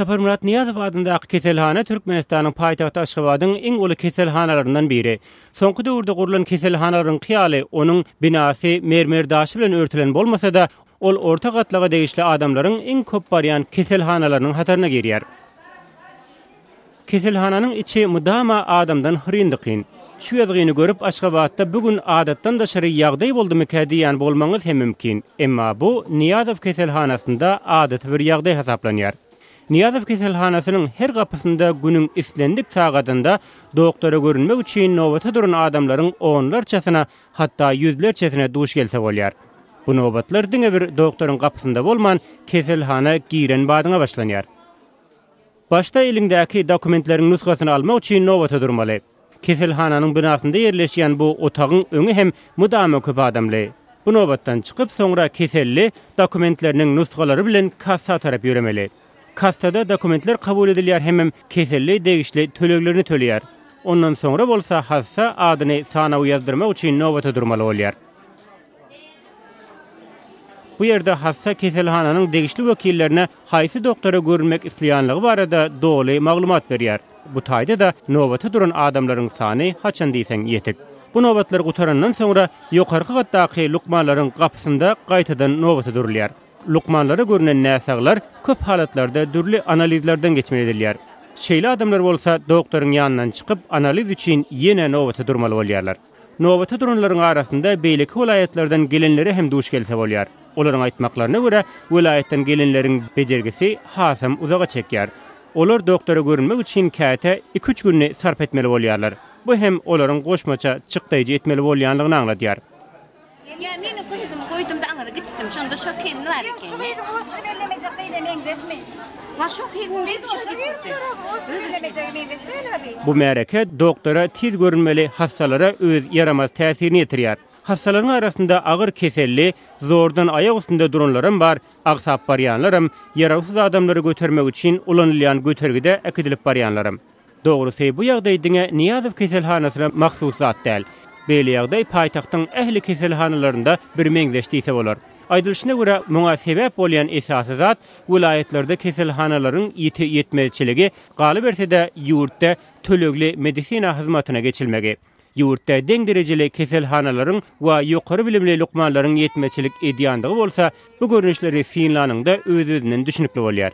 Saparmyrat Nyýazow adyndaky keselhana Türkmenistanyň paýtagty Aşgabadyň iň uly keselhanalaryndan biri. Soňky döwürde gurlan keselhanalaryňky ýaly onuň binasy mermer daşy bilen örtülen bolmasa-da, ol orta gatlaga degişli adamlaryň iň köp barýan keselhanalarynyň hataryna girýär. Keselhananyň içi mydama adamdan hyryn-dykyn. Şu ýazgyny görüp Aşgabatda bu gün adatdan daşary ýagdaý boldumykä diýýän bolmagyňyz hem mümkin. Emma bu Nyýazow keselhanasynda adaty bir ýagdaý hasaplanýar. Nyýazow keselhanasynyň her gapysynda günüň islendik sagadynda doktora görünmek üçin nobata duran adamlaryň onlarçasyna, hatda ýüzlerçesine duş gelse bolýar. Bu nobatlar diňe bir doktoryň gapysynda bolman, keselhana giren badyňa başlanýar. Başda eliňdäki dokumentleriň nusgasyny almak üçin nobata durmaly. Keselhananyň binasynda ýerleşýän bu otagyň öňi hem mydama köp adamly. Bu nobatdan çykyp, soňra keselli dokumentleriniň nusgalary bilen kassa tarap ýöremeli. Kassada dokumentler kabul edilýär hemem keselli degişli töleglerini töleýär. Ondan soňra bolsa hassa adyny sanawa ýazdyrmak üçin nobata durmaly bolýar. Bu ýerde hassa keselhananyň degişli wekillerine haýsy doktora görünmek isleýänligi barada doly maglumat berýär. Bu taýda-da nobata duran adamlaryň sany haçan diýseň ýetik. Bu nobatlar gutarandan soňra ýokarky gatdaky lukmanlaryň gapysynda gaýtadan nobata durulýar. Lukmanlara görnen näsaglar köp halatlarda dürli analizlerden geçmeli edilýär. Şeýle adamlar bolsa doktoryň ýanyndan çykyp analiz üçin ýene nobata durmaly bolýarlar. Nobata duranlaryň arasynda beýleki welaýatlardan gelenlere hem duş gelse bolýar. Olaryň aýtmaklaryna görä, welaýatdan gelenleriň bejergisi hasam uzaga çekýär. Olar doktora görünmek üçin käte iki-üç gününi sarp etmeli bolýarlar. Bu hem olaryň goşmaça çykdaýjy etmeli bolýanlygyny aňladýar. Ýa meniň gyzymy goýdumda aňyra gitdim. Şonda şo kemli bar Sen şu ekeni. gyzyň oçur bellemejek gyza meňzeşmi? Wa şo gyzyň Biz oçur girip durarys, oçur bellemejege meňzeş däl a bi. Bu märeke doktora tiz görünmeli hassalara öz ýaramaz täsirini ýetirýär. Hassalaryň arasynda agyr keselli, zordan aýak üstünde duranlaram bar, agsap barýanlaram, ýarawsyz adamlary götermek üçin ulanylýan götergide äkidilip barýanlaram. Dogrusy, bu ýagdaý diňe Nyýazow keselhanasyna mahsus zat däl. Beýle ýagdaý paýtagtyň ähli keselhanalarynda birmeňzeş diýse bolar. Aýdylyşyna görä, muňa sebäp bolýan esasy zat welaýatlarda keselhanalaryň ýiti ýetmezçiligi, galyberse-de, ýurtda tölegli medisina hyzmatyna geçilmegi. Ýurtda deň derejeli keselhanalaryň we ýokary bilimli lukmanlaryň ýetmezçilik edýändigi bolsa, bu görnüşleri synlanyňda öz-özünden düşünikli bolýar.